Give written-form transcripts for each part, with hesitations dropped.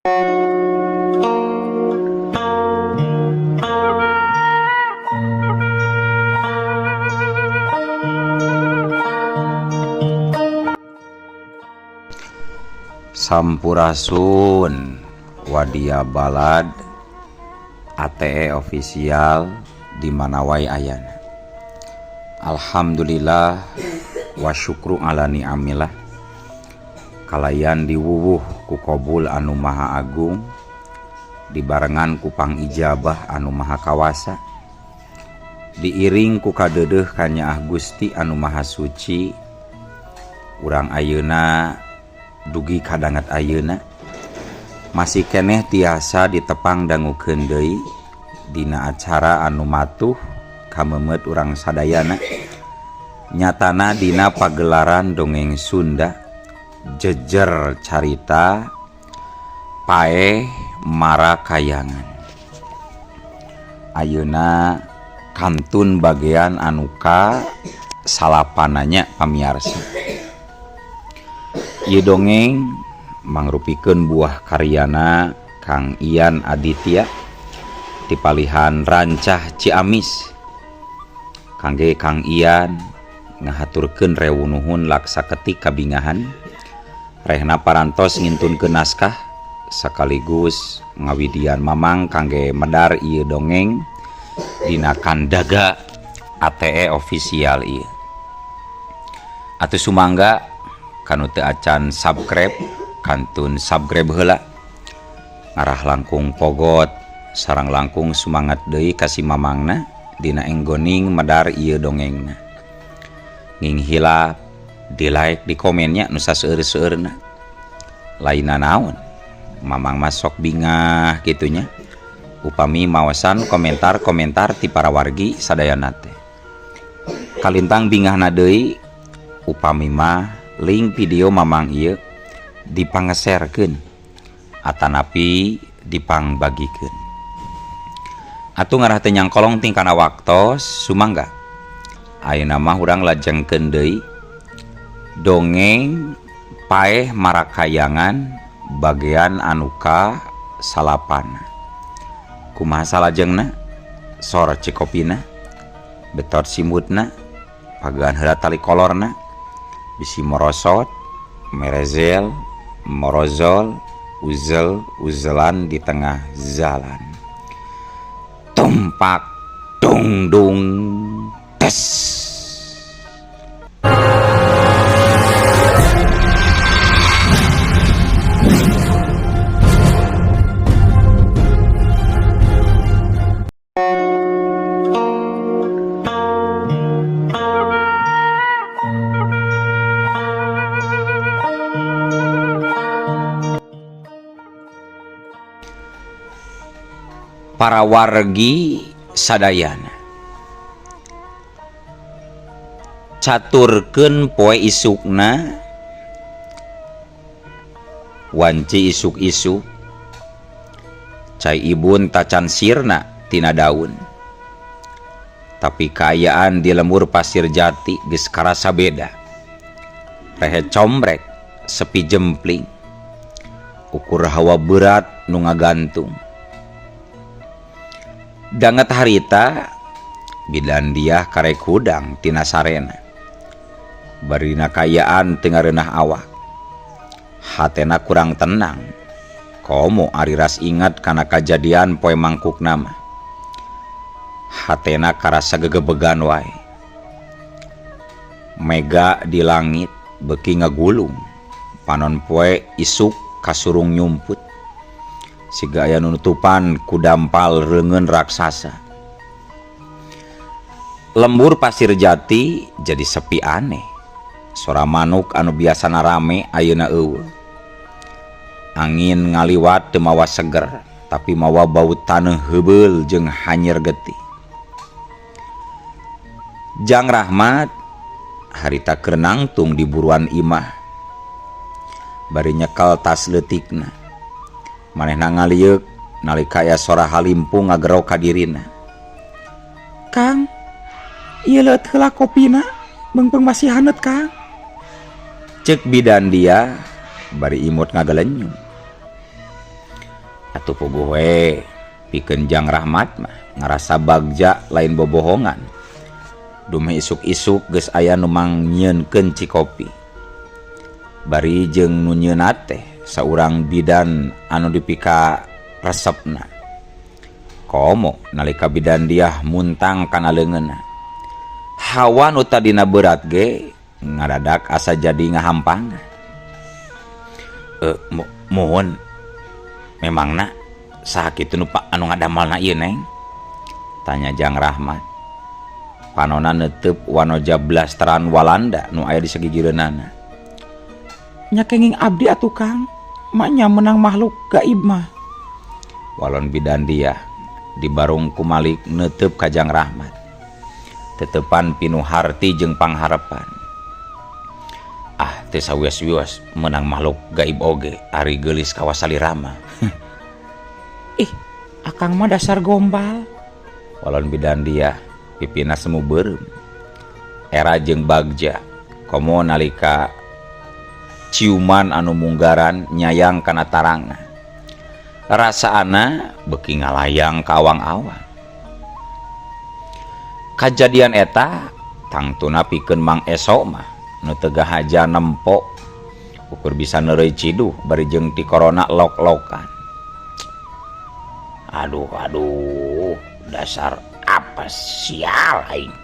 Sampurasun Wadia Balad ATE official di mana wae ayana. Alhamdulillah wa syukru ala ni'amillah. Kalayan diwuwuh ku qabul anu maha agung, dibarengan ku pangijabah anu maha kawasa, diiring ku kadeudeuh kanyaah Gusti anu maha suci. Urang ayeuna dugi kadanget ayeuna masih keneh tiasa ditepang dangukeun deui dina acara anu matuh kameumeut urang sadayana, nyatana dina pagelaran dongeng Sunda jejer carita Paeh Marakayangan. Ayeuna kantun bagian anu ka salapananya pamiarsa. Ieu dongeng mangrupikeun buah karyana Kang Ian Aditya tipalihan Rancah Ciamis. Kangge Kang Ian ngahaturkeun rewu nuhun laksa ketik kabingahan rehna parantos ngintunkeun naskah sekaligus ngawidian mamang kangge medar ieu dongeng dina kandaga ATE official ieu. Atuh sumangga kanu teu acan subscribe kantun subscribe heula, ngarah langkung pogot sarang langkung sumangat deui ka si mamangna dina enggoning medar ieu dongengna. Nging hilap di like di komennya nu saseueur-seueurna. Lainna naon mamang masok bingah kitunya upami mawasan komentar-komentar ti para wargi sadayana teh. Kalintang bingahna deui upami mah link video mamang ieu dipangeserkeun atanapi dipangbagikeun. Atuh ngarah teu nyangkolong tingkana waktos sumangga. Ayeuna mah urang lajengkeun deui dongeng Paeh Marakayangan bagian anu ka salapana. Kumaha salajengna? Sor cikopina, betot simutna, pagean heula tali kolorna, bisi morosot, merezel, morozol, uzel, uzelan di tengah jalan. Tumpak, dung dung, tes. Para wargi sadayana caturkeun poe isukna wanci isuk-isuk cai ibun tacan sirna tina daun, tapi kaayaan di lembur Pasir Jati geus karasa beda. Rehe combrek sepi jempling, ukur hawa berat nu ngagantung. Danget harita bidan diah karek hudang tina sarena, barina kayaan teu ngareunah awak, hatena kurang tenang. Komo ari ras ingat kana kajadian poe mangkuk nama, hatena karasa gegebegan wae. Mega di langit beuki ngagulung, panon poe isuk kasurung nyumput. Siga aya nutupan ku dampal reungeun raksasa. Lembur Pasir Jati jadi sepi aneh. Sora manuk anu biasana rame ayeuna eueuh. Angin ngaliwat teu mawa seger, tapi mawa bau taneuh heubeul jeung hanyir getih. Jang Rahmat harita keur nangtung di buruan imah, bari nyekel tas leutikna. Manehna ngalieuk nalika aya sora halimpung ngagero ka dirina. Kang, ieu leuet heula kopina, beungpeung masih haneut Kang. Ceuk bidan dia bari imut ngagelenyum. Atuh puguh we pikeun Jang Rahmat mah ngarasa bagja lain bobohongan. Dumeh isuk-isuk geus aya nu mangnyieunkeun cikopi. Bari jeung nu nyieunna teh saurang bidan anu dipika resepna. Komo nalika bidan Diah muntang kana leungeunna. Hawa nu tadina berat ge ngadadak asa jadi ngahampangan. Mohon memangna saha kitu nu anu ngadamelna ieu Neng? Tanya Jang Rahmat. Panona neuteub wanoja blasteran Walanda nu aya di sagigireunana. Nya kenging abdi atuh Kang, maknya menang makhluk gaib mah. Walon bidan Diah dibarung ku Malik neuteub ka Jang Rahmat. Tetepan pinuh harti jeung pangharepan. Ah, teu sawios-wios menang makhluk gaib oge ari geulis kawasali rama. Ih, akang mah dasar gombal. Walon bidan Diah pipina semu beureum. Era jeung bagja komo nalika ciuman anu munggaran nyayang kana tarangna. Rasaana beuki ngalayang ka awang-awang. Kajadian eta tangtuna pikeun Mang Eso mah nu teu gahaja nempo ukur bisa neureuy ciduh bari jeung ti corona lok-lokan. Aduh aduh dasar apa sial aing.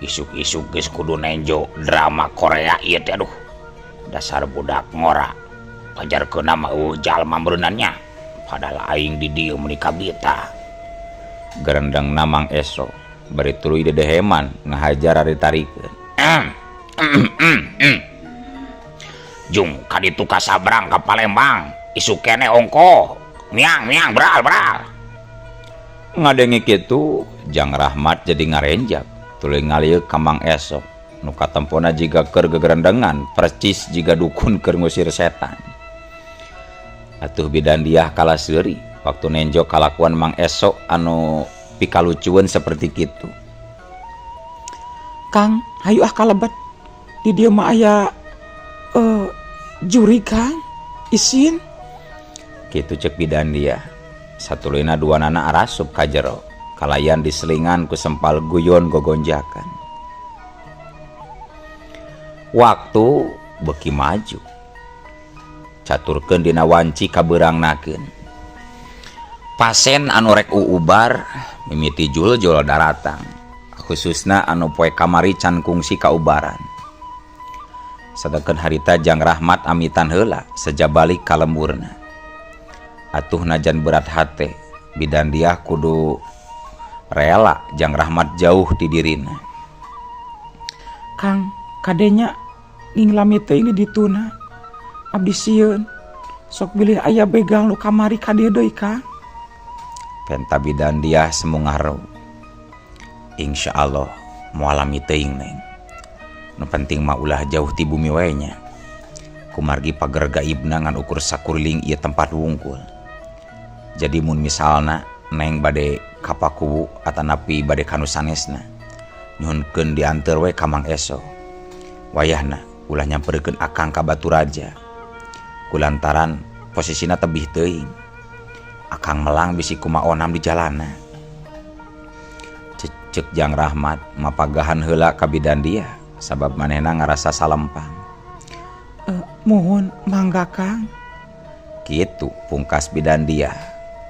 Isuk-isuk geus kudu nenjo drama Korea ieu teh aduh. Dasar budak ngora. Pajarkeun mah eueuh jalma meureunannya. Padahal aing di dieu meuni kabita. Gerendengna Mang Eso bari tuluy dedeheman ngahajar ari tarikeun. Jung kaditu ka Sabrang ka Palembang isuk keneh ongkoh miang miang beral beral. Ngadenge kitu Jang Rahmat jadi ngarenjak tuluy ngalieu ka Mang Eso nu katempona jiga keur gegerendengan percis jiga dukun keur ngusir setan. Atuh bidan Diah kalah seuri waktu nenjo kalakuan Mang Eso anu pikalucueun seperti kitu. Kang, hayu ah kalebet. Di dieu mah aya juri Kang, isin. Kitu cek bidan Diah. Satuluyna duanana arasup ka jero, kalayan diselingan ku sempal guyon gogonjakan. Waktu beuki maju. Caturkeun dina wanci kabeurangnakeun. Pasien anu rek uubar mimiti jul-jul daratang, khususna anu poe kamari can kungsi kaubaran. Sadengkeun harita Jang Rahmat amitan heula seja balik ka lemburna. Atuh najan berat hate, bidan Diah kudu rela Jang Rahmat jauh ti dirina. Kang, kadenya nging lami teuing di dituna. Abdi sieun sok bilih aya begal nu kamari ka dieu deui Kang. Penta bidan Diah semu ngaruh. Insyaallah moal lami teuing Neng. Nu penting mah ulah jauh ti bumi wae nya. Kumargi pager gaibna ngan ukur sakuriling ieu tempat wungkul. Jadi mun misalna Neng bade ka Pakuwu atanapi bade ka nu sanesna, nyuhunkeun dianteur we ka Mang Eso. Wayahna ulah nyamperkeun akang ka Baturaja. Kulantaran posisina tebih teuing. Akang melang bisi kumaonam di jalana. Cek Jang Rahmat mapagahan heula ka bidan Diah sabab manehna ngarasa salempang. Mohon mangga Kang. Kitu pungkas bidan Diah.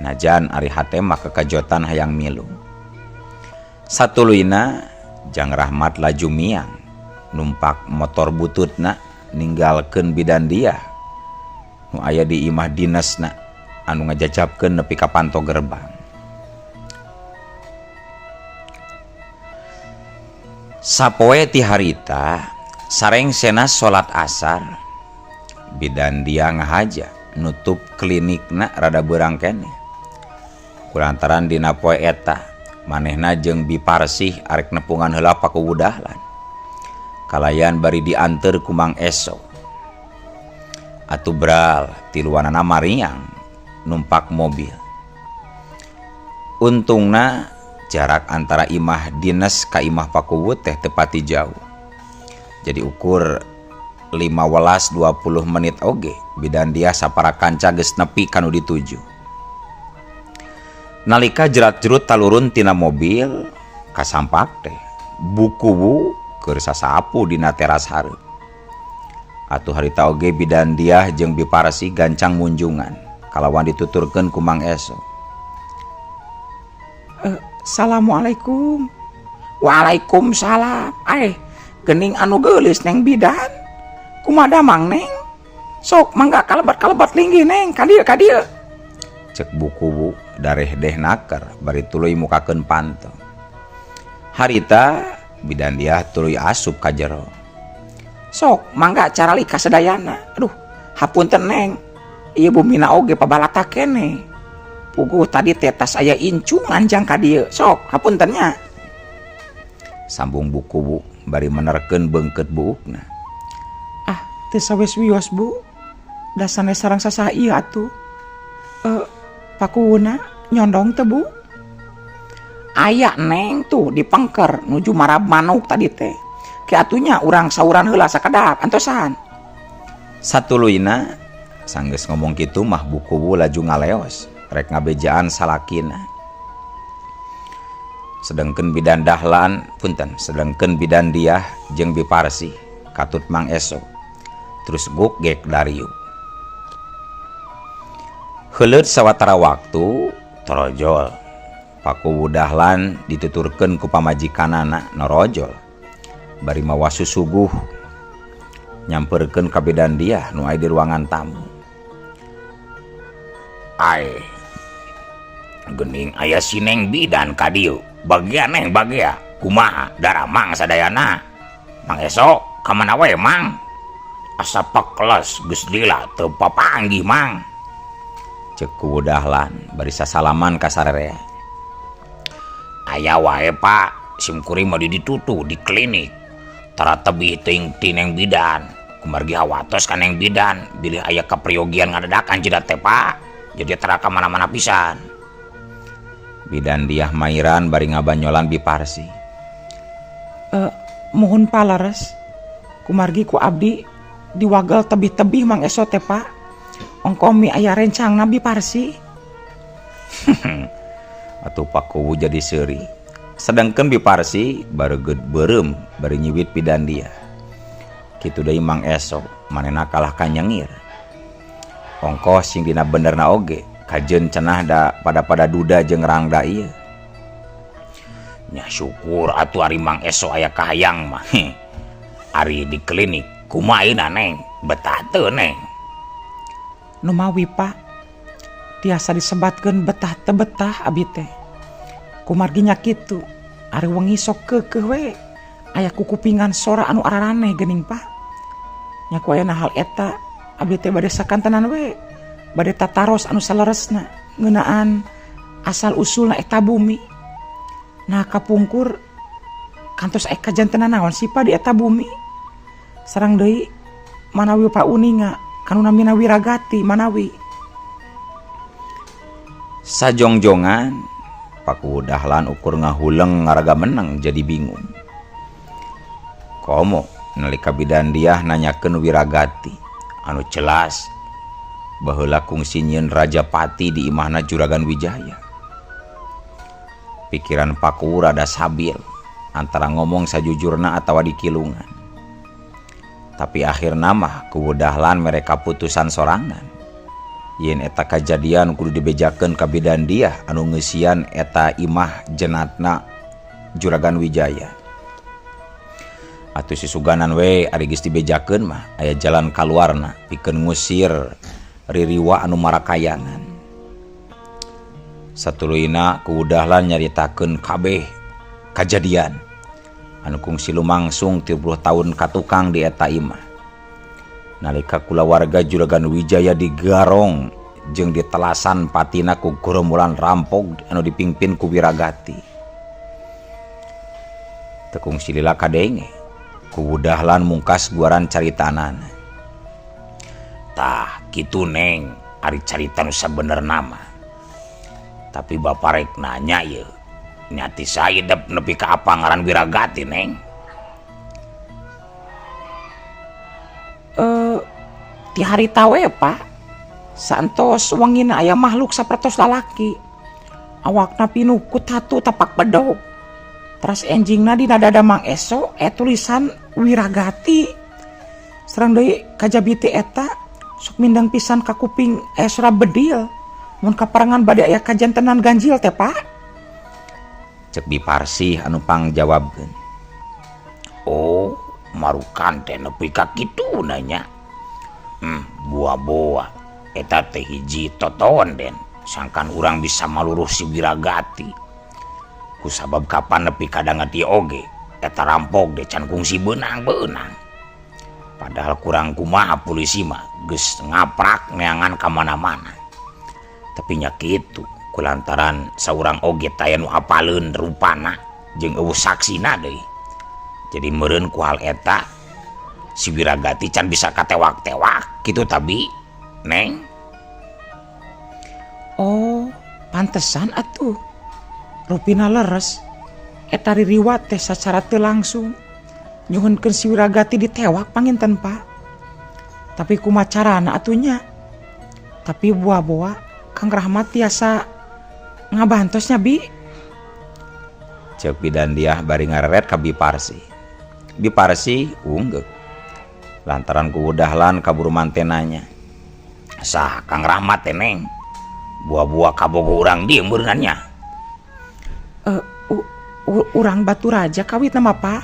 Najan ari hate mah kekajotan hayang milu. Satuluyna Jang Rahmat laju miang numpak motor bututna ninggalkeun bidan Diah nu aya di imah dinesna anu ngajajabkeun nepi ka panto gerbang. Sapoe ti harita sarengsena salat asar bidan Diah ngahaja nutup klinikna rada beurang keneh. Kulantaran dina poe eta manehna jeung Bi Parsih arek nepungan heula Pakuwu Dahlan. Kalayan bari dianteur ku Mang Eso. Atuh bral tiluanana mariang numpak mobil. Untungna jarak antara imah dinas ka imah Pakuwu teh tepati jauh. Jadi ukur 15-20 menit oge bidan Diah sapara kanca geus nepi ka nu dituju. Nalika jerat-jerut talurun tina mobil kasampak teh Bu Kuwu keur sasapu dina teras hareup. Atuh harita oge Bidan Diah jeung Bi Parsi gancang munjungan kalawan dituturkeun ku Mang Eso. Assalamualaikum. Waalaikumsalam. Aeh, gening anu geulis Neng Bidan. Kumaha damang Neng? Sok mangga kalebet-kalebet linggih Neng, ka dieu ka dieu. Cek Bu Kuwu dareh-deh naker bari tuluy mukakeun panto. Harita Bidan Diah tuluy asup ka jero. Sok mangga caralik ka sadayana. Aduh, hapunten Neng. Ieu bumina oge pabalata keneh. Puguh tadi teh tas aya incungan jang ka dieu. Sok hapunten nya. Sambung Bu Kuwu bari menerkeun beungkeut buukna. Ah, teu sawes wios Bu. Da sanes sareng sasaha ieu atuh. Pak Kuwuna nyondong teu Bu? Aya Neng tuh di pengker nuju marab manuk tadi teh. Ki atunya urang sauran heula sakedap antosan. Satuluyna sanggeus ngomong kitu mah Bu Kuwu laju ngaleos rek ngabejaan salakina. Sedengkeun Bidan Dahlan punten, sedengkeun Bidan Diah jeung Bi Parsi katut Mang Eso. Terus gugek dariuk. Heuleut sawatara waktu torojol. Pak Kuwu Dahlan dituturkeun ku pamajikanana norojol. Bari mawa susuguh nyamperkeun ka Bidan Diah nu aya di ruangan tamu. Ae, gening aya si Neng Bidan ka dieu. Bagia Neng bagia, kumaha daramang sadayana. Mang Eso ka mana wae Mang? Asa pekeles geus lila teu papanggih Mang. Cek Kuwu Dahlan bari sasalaman ka sarerea. Aya wae Pak, sim kuring mah ditutuh di klinik. Tara tebih teuing ti Neng Bidan. Kumargi hawatos ka Neng Bidan bilih aya kapriogian ngadadakan jeda teh Pak. Jadi tara ka mana-mana pisan. Bidan Diah mairan bari ngabanyolan Bi Parsi. Muhun paleres. Kumargi ku abdi diwagel tebih-tebih Mang Eso teh Pak. Ongkomi aya rencangna Bi Parsi. Atuh Pak Kuwu jadi seuri. Sedengkeun Bi Parsi baregeud beureum bari nyiwit Bidan Diah. Kitu deui Mang Eso manehna kalah kanyengir. Ongkoh sing dina benerna oge kajeun cenah da pada-pada duda jeung rangda ieu. Nya syukur atuh ari Mang Eso aya kahayang mah. Ari di klinik kumaha ayeuna Neng? Betah teu Neng? Numawi Pak, tiasa disebatkeun betah teu betah abi teh. Kumargi nya kitu, ari wengi sok keukeuh we aya kukupingan sora anu araraneh geuning Pak. Nya ku ayana hal eta abdi teh bade sakantenan we, bade tataros anu saleresna ngeunaan asal usulna eta bumi. Nah kapungkur kantos aya kajantenan naon sih Pak di eta bumi? Sareng deui manawi Pak uninga kanu namina Wiragati manawi. Sajongjongan Pak Kuwu Dahlan ukur ngahuleng ngaraga menang jadi bingung. Komo nalika Bidan Diah nanyakeun Wiragati anu jelas baheula kungsi nyieun Rajapati di imahna Juragan Wijaya. Pikiran Pak Kuwu rada sabil antara ngomong sajujurna atawa dikilungan. Tapi akhirna mah Kuwu Dahlan mere kaputusan sorangan. Yen eta kajadian kudu dibejakeun ka Bidan Diah anu ngeusian eta imah jenatna Juragan Wijaya. Atuh sisuganan we ari geus dibejakeun mah aya jalan kaluarna pikeun ngusir ririwa anu marakayangan. Satuluyna Kuwu Dahlan nyaritakeun kabeh kajadian anu kungsi lumangsung 30 tahun katukang di eta imah. Nalika kulawarga Juragan Wijaya digarong jeung ditelasan patina ku gerombolan rampok anu dipingpin ku Wiragati. Teu kungsi lila kadenge Kuwu Dahlan mungkas guaran caritanana. Tah kitu Neng ari carita nu sabenerna mah. Tapi bapak rek nanya ieu, nyati saidep nepi ka apa ngaran Wiragati Neng? Ti harita we Pak, saentos wengina aya makhluk sapertos lalaki. Awakna pinuh ku tatu tapak bedog. Teras enjingna dina dada Mang Eso aya tulisan Wiragati. Sareng deui kajabi ti eta sok mindeng pisan ka kuping aya sora bedil mun kaparengan bade aya kajantenan ganjil teh Pak. Cek Bi Parsih anu pangjawabkeun. Oh, marukan teh nepi ka kituna nya. Buah-buah eta teh hiji totoon den sangkan urang bisa maluruh si Wiragati. Kusabab kapan nepi kadangat ieu oge eta rampok deh can kungsi beunang-beunang. Padahal kurang kumaha polisi mah geus ngaprak neangan ka mana-mana. Tapi nya kitu kulantaran saurang oge taya nu apaleun rupana jeung eueuh saksina deui. Jadi meureun ku hal eta si Wiragati can bisa katewak-tewak kitu tabi Neng. Oh, pantesan atuh. Rupina leres eta ririwat teh sacara teu langsung nyuhunkeun si Wiragati ditewak panginten Pak. Tapi kumaha carana atuh nya? Tapi buah-buah Kang Rahmat tiasa ngabantosnya Bi. Cek Bidan Diah bari ngareret ka Bi Parsih. Bi Parsih unggek. Lantaran ku dahlan kaburu mantenanya. Sah Kang Rahmat teh Neng. Buah-buah kabogo urang dieu meureunna nya. Urang Baturaja kawitna mah Pak.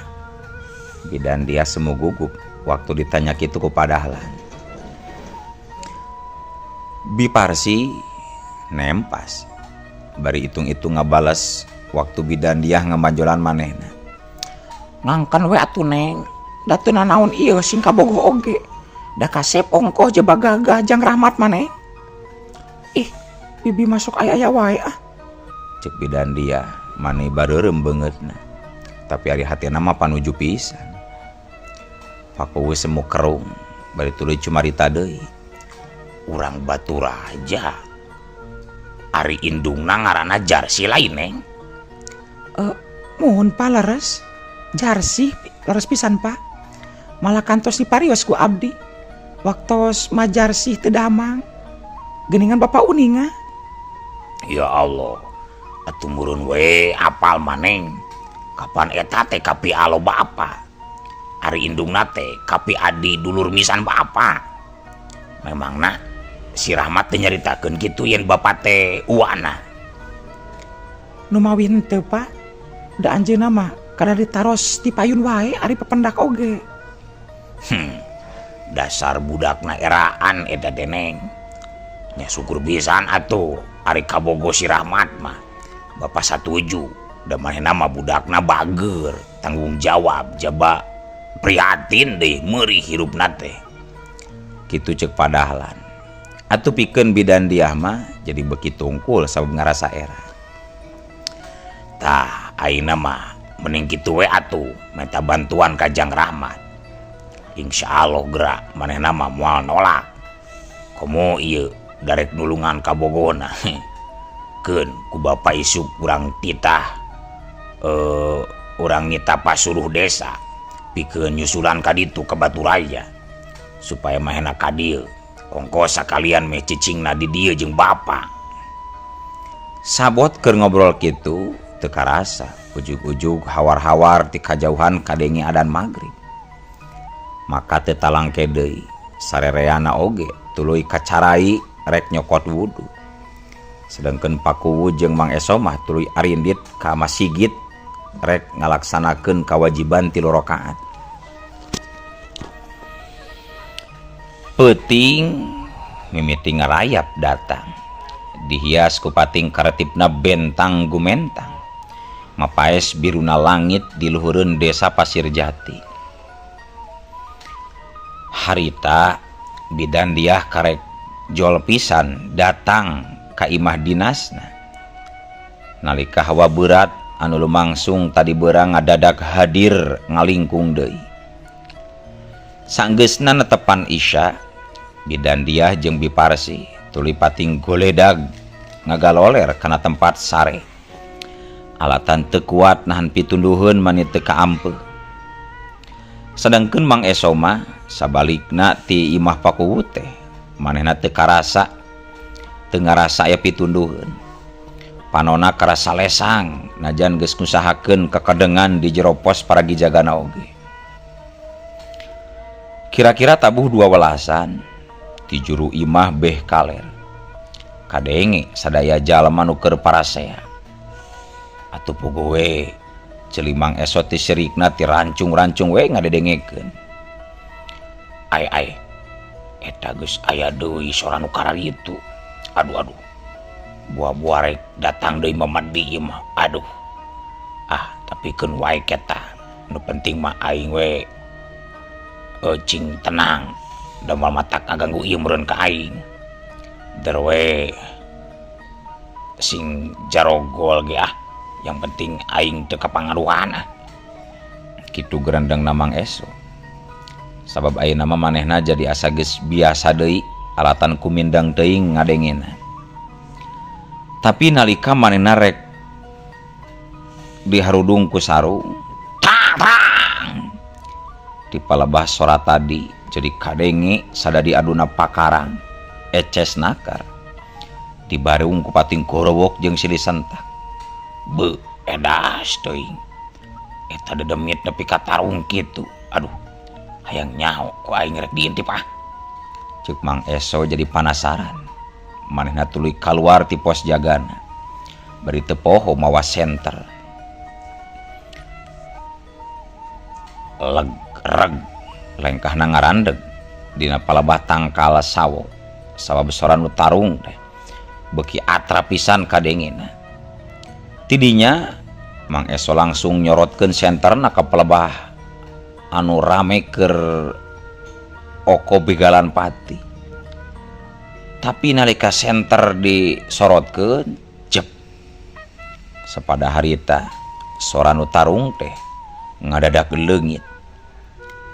Bidan Diah semu gugup waktu ditanya kitu ku Pak Dahlan. Bi Parsih nempas. Bari hitung-hitung ngabales waktu Bidan Diah ngamanjolan manehna. Ngangkan we atuh Neng. Da teu nanaon ieu sing kabogoh oge. Da kasep ongkoh jaba gagah jang Rahmat maneh. Ih, bibi masuk aya-aya wae ah. Cek Bidan Diah mani bareureum beungeutna. Tapi ari hatina mah panuju pisan. Pakuwu semu kerung bari tuluy cumarita deui. Urang Baturaja. Ari indungna ngaranna Jarsi lain Neng. Muhun Pak leres. Jarsi leres pisan Pak. Malah kantos diparios ku abdi. Waktos Majarsih teu damang. Geuningan Bapak uninga. Ya Allah. Atuh meureun we apal maneng. Kapan eta teh kapi alo bapa. Ari indungna teh kapi adi dulur misan bapa. Memangna si Rahmat teh nyaritakeun kitu yen bapa teh uwana. Numawi henteu Pak. Da anjeunna mah kada ditaros di payun wae ari pependak oge. Dasar budakna eraan eta teh Neng. Nya syukur pisan atuh ari kabogo si Rahmat mah. Bapak satuju da manehna mah budakna bager, tanggung jawab jaba prihatin deh meurih hirupna teh. Kitu cek Pak Dahlan. Atuh pikeun Bidan Diah mah jadi beuki tungkul sabab ngarasa era. Tah ayeuna mah mending kitu we atuh minta bantuan ka Jang Rahmat. Insya Allah gerak manehna mah moal nolak. Komo ieu darek nulungan kabogona. Keun ku bapa isuk urang titah urang nitah pasuruh desa pikeun nyusulan ka ditu ka Baturaja supaya manehna ka dieu. Ongkos sakalian meh cicingna di dieu jeung bapa. Sabot keur ngobrol kitu teu karasa ujug-ujug hawar-hawar ti kajauhan kadenge adan magrib. Maka teu talangke deui sarereana oge tuluy kacarai rek nyokot wudu. Sedangkeun Pakuwu jeung Mang Eso mah tuluy arindit ka masigit rek ngalaksanakeun kawajiban 3 rakaat. Peuting mimiti ngarayap datang. Dihias ku pating karetipna bentang gumentang. Mapaes biruna langit di luhureun desa Pasir Jati. Harita Bidan Diah karek jol pisan datang ka imah dinasna. Nalika hawa berat anu lumangsung tadi beurang ngadadak hadir ngalingkung deui. Sanggeusna netepan Isya, Bidan Diah jeung Bi Parsih tuluy pating goledag ngagaloler kana tempat sare. Alatan teu kuat nahan pitunduheun mani teu kaampeuh. Sedangkeun Mang Eso mah sabalikna ti imah Pakuwu teh manehna teu karasa, teu ngarasa aya pitunduheun. Panona karasa lesang najan geus ngusahakeun kekedengan di jero pos paragi jagana oge. Kira-kira tabuh dua welasan ti juru imah beh kaler. Kadenge sadaya jalma nu keur parasea. Atuh puguh we ceuli Mang Eso ti serikna ti rancung-rancung we ngadedengekeun. Ai ai eta geus aya deui sora nu kararitu. Aduh aduh. Buah-buah rek datang deui mamadi ieu mah. Aduh. Ah, tapi keun wae keta. Nu penting mah aing we cing tenang. Da moal matak ngaganggu ieu meureun ka aing. Der we sing jarogol ge ah. Yang penting aing teu kapangaruhan ah. Kitu gerendengna Mang Eso. Sabab ayeuna mah manehna jadi asa geus biasa deui alatan kumindang teuing ngadengena. Tapi nalika manehna rek diharudung ku sarung, tang tang. Di palebah sora tadi jadi kadenge sadadi aduna pakarang eces nakar. Dibarung ku pating gorowok jeung silih sentak. Be edas teuing. Eta dedemit nepi ka tarung kitu. Aduh, hayang nyaho ku aing rek diintip ah. Ceuk Mang Eso jadi panasaran. Manehna tuluy kaluar ti pos jagana. Bari teu poho mawa senter. Leg reg lengkahna ngarandeg dina palebah tangkal sawo. Sabab sora nu tarung teh beuki atrap pisan kadengena. Tidinya Mang Eso langsung nyorotkeun senterna ka palebah anu rame keur oko begalan pati. Tapi nalika senter disorotkeun, jep. Sapada harita sora nu tarung teh ngadadak leungit.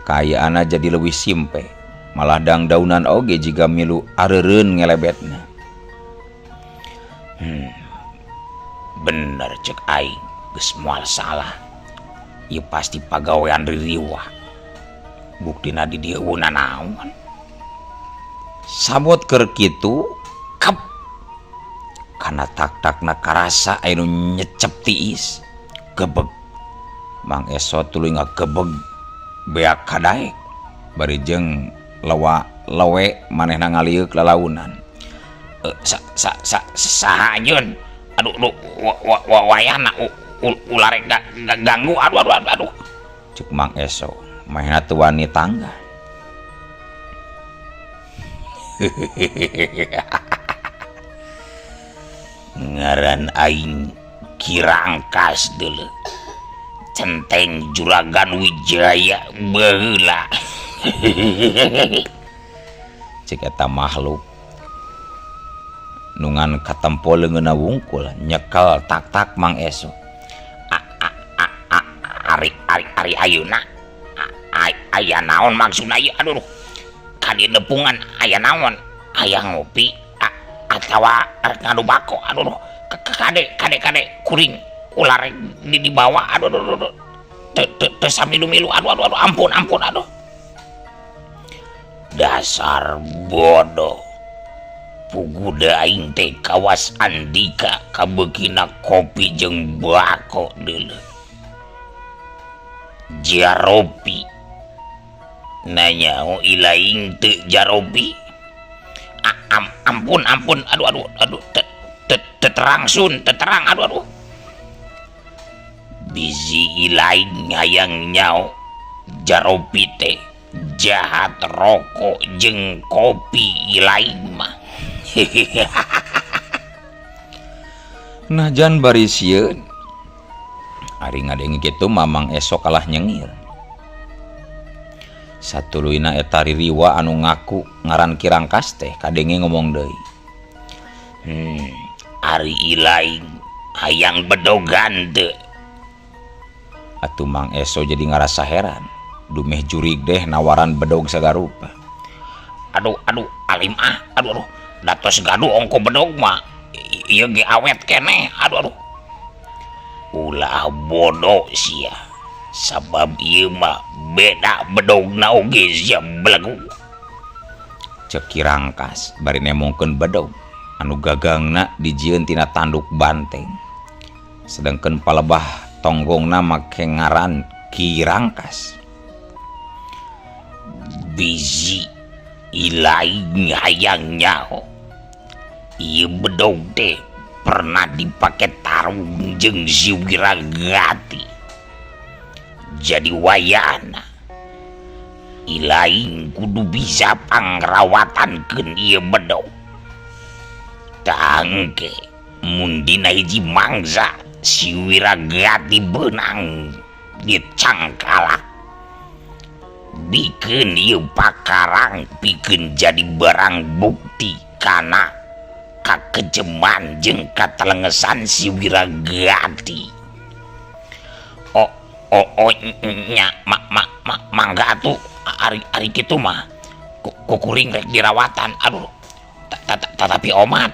Kaayaanna jadi leuwih simpe, malah dangdaunan oge jiga milu areureun ngelebetna. Bener cek aing, geus moal salah. Ieu pasti pagawean ririwah. Buktina di dieu eueuh nanaon. Sabot keur kitu, kep. Kana tak-takna karasa aya nu nyecep tiis. Gebeg. Mang Eso tuluy ngagebeg beak kadaek. Bari jeung lewa lewe manehna ngalieuk lalaunan. Sa sa sa saha anjeun? Aduh, aduh, wa, wa, wa, wayahna, u, u, ulah rek ganggu, aduh, aduh, aduh, aduh. Cek Mang Eso, manehna teu wani tangga. Ngaran aing Kirangkas deuleu. Centeng Juragan Wijaya baheula. Cek eta makhluk nungan katempo leungeunna wungkul nyekel tak-tak Mang Eso. Ari ari ari ayeuna aya naon maksudna ieu? Aduh, kadi nepungan aya naon? Aya ngopi atawa rek ngadu bako? Aduh, kade kade kade kuring ular di dibawa. Aduh, aduh, aduh, aduh. Teu, teu, teu samilu-milu. Aduh, aduh, aduh, ampun, ampun, aduh. Dasar bodoh. Puguda aing teh kawas Andika kabeukina kopi jeung bako deuleu. Jaropi. Nanya ilaing teu jaropi. Ampun, ampun, aduh, aduh, aduh, terang sun, terang, aduh, aduh. Bisi ilaing hayang nyao jaropi teh jahat rokok jeung kopi ilaing mah. Najan bari sieun ari ngadenge kitu Mamang Eso kalah nyengir. Satuluyna eta ririwa anu ngaku ngaran Kirangkas teh kadenge ngomong deui. Ari ilaing hayang bedogan teu. Atuh Mang Eso jadi ngarasa heran. Dumeh jurig deh nawaran bedog sagarupa. Aduh, aduh, alim ah, aduh, aduh. Datos gaduh ongko bedog mah. Ieu ge awet keneh, aduh, aduh. Ulah bodoh sia. Sabab ieu mah beda bedogna oge sia belegu. Cek Kirangkas bari nemongkeun bedog Anu gagangna dijieun tina tanduk banteng. Sedangkan palebah tonggongna make ngaran Ki Rangkas. Bisi ilaing hayang nyaho. Ieu bedog teh pernah dipake tarung jeung si Wiragati. Jadi wayahna ilaing kudu bisa pangrawatankeun ieu bedog. Tangke mun dina hiji mangsa si Wiragati beunang dicangkalak. Bikeun ieu pakarang pikeun jadi barang bukti kana kakejeman jeung katelengesan si Wiragati. Oh oh oh nya mak mak mak mangga atuh ari ari kitu mah kukuring rek dirawatan. Aduh, tetapi omat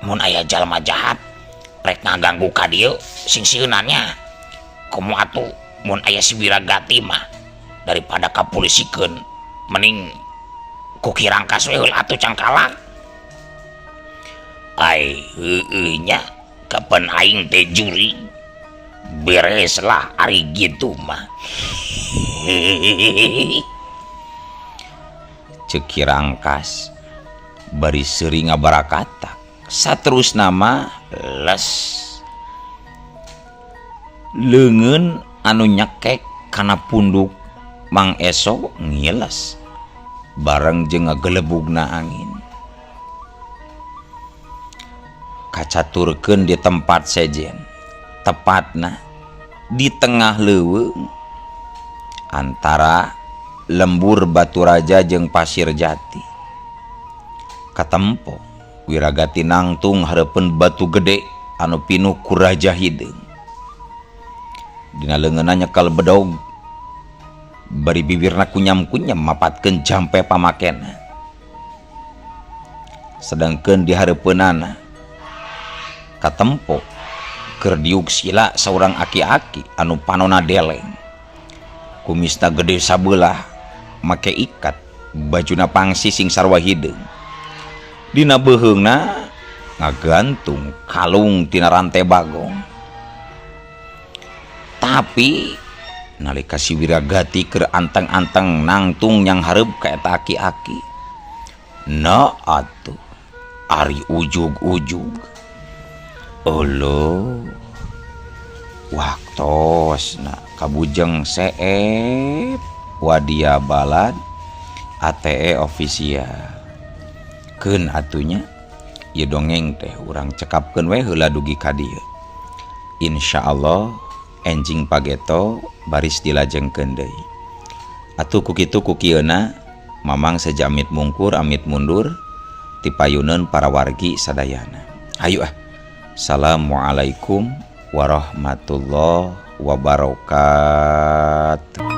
mun aya jalma jahat rek ngaganggu ka dieu sing sieunannya. Komo atuh mun aya si Wiragati mah daripada kapulisikeun mending ku Ki Rangkas we heula atuh cangkalak. Ai heueuh nya kapan aing teh juri bereslah ari gitu mah. Ceuk Ki Rangkas bari seuri ngabarakatak. Saterusna mah les leungeun anu nyekek kana punduk Mang Eso ngiles bareng jeung ngagelebugna angin. Kacaturkeun di tempat sejen, tepatna di tengah leuweung antara lembur Baturaja jeung Pasir Jati. Katempo Wiragati nangtung hareupeun batu gede anu pinuh ku raja hideung. Dina leungeunna nyekel bedog bari bibirna kunyam-kunyam mapatkeun jampe pamakena. Sedangkeun di hareupeunana katempo keur diuk sila saurang aki-aki anu panona deleng. Kumisna gede sabelah make ikat, bajuna pangsi sing sarua hideung. Dina beuheungna ngagantung kalung tina rantai bagong. Tapi nalika si Wiragati keur anteng-anteng nangtung nyang hareup ka eta aki-aki. Na atuh ari ujug-ujug. Euleuh waktosna kabujeng seep wadia balad ATE official. Keun atunya ieu dongeng teh urang cekapkeun we heula dugi ka dieu. Insyaallah enjing pageto baris dilajengkeun deui. Atuh ku kitu ku kieuna Mamang seja amit mungkur amit mundur tipayuneun para wargi sadayana. Hayu ah. Assalamualaikum warahmatullahi wabarakatuh.